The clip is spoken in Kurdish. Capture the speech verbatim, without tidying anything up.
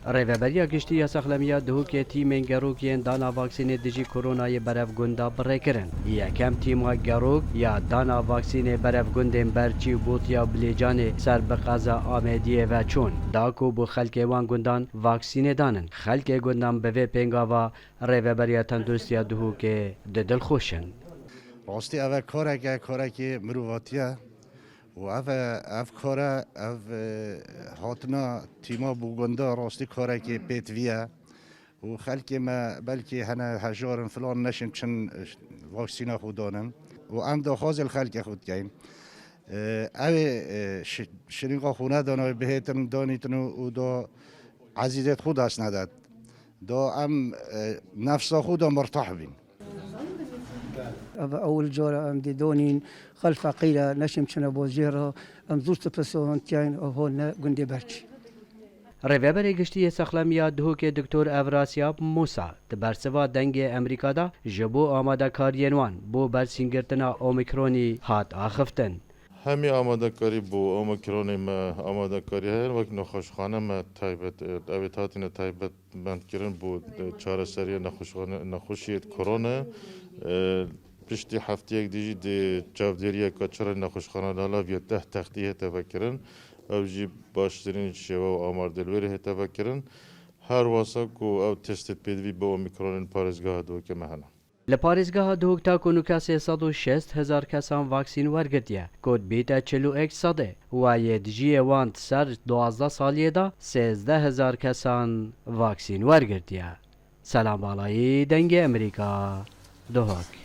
Rêveberiya Giştî ya Saxlemiya Duhokê tîmên gerok yên dana vaksînê dijî koronayê berev gunda bi rê kirin. Yekem tîma gerok ya dana vaksînê berev gundên Berçî û Botiya Bilêcanê ser bi qeza Amêdiyê ve çûn, da ku bo xelkê wan gundan vaksînê danin. Xelkê gundan bi vê pêngava Rêveberiya Tenduristiya Duhokê di dilxweş in. Rastî ev e kareke, karekê mirovatiye û ev e, ev kare, ev, e, hatina tîma bo gunda rastî karekê pêtivî ye û xelkê me belkî hene hejar in filan neşin çin, e, vaksîna xwe danin û em daxwazê li xelkê xwe dikeyin. E, ew ê, e, şi-, şirînqa xwe nedana wê bihêtin danîtin û, û da ezîzêt xwe dest nedet. Da em, e, nefsa xwe da mirtah bîn. Ev ewil cara em dê donîn, xel feqîr e, neşim çine bo jê re, em zûr sipesivantiyayên hone gundê Berçî. Rêveberê Giştî yê Saxlemiya Duhokê Doktor Evrasyab Musa di bersiva Dengê Emerîka de ji bo amadekariyên wan bo bersîngirtina Omîkronî hat axiftin. Hemî amadekarî bo Omîkronê me amadekarî heye, wek nexweşxane me taybet, ew ê hatine taybet bendkirin bo çareseriya nexweşxane, nexweşiyê korona. E, piştî hefteyek dî jî dê çavdêriyeka çira nexweşxana li Halaviya deh textî hête vekirin. Ew jî baştirîn şêwe û amar dê li wê rê hête vekirin. Her wasa ku ew testê pêdivî bi Omîkronên parêzgeha Duhokê me hene. Li parêzgeha Duhok ta ku nûka sê sed û şêst hezar kesan vaksîn wergirtiye, ku dibîte çil û yek sedê, we yê dijiyê wan di ser duwazdeh saliyê de sêzdeh hezar kesan vaksîn wergirtiye. Selam Balayî, Dengê Emerîka, Duhok.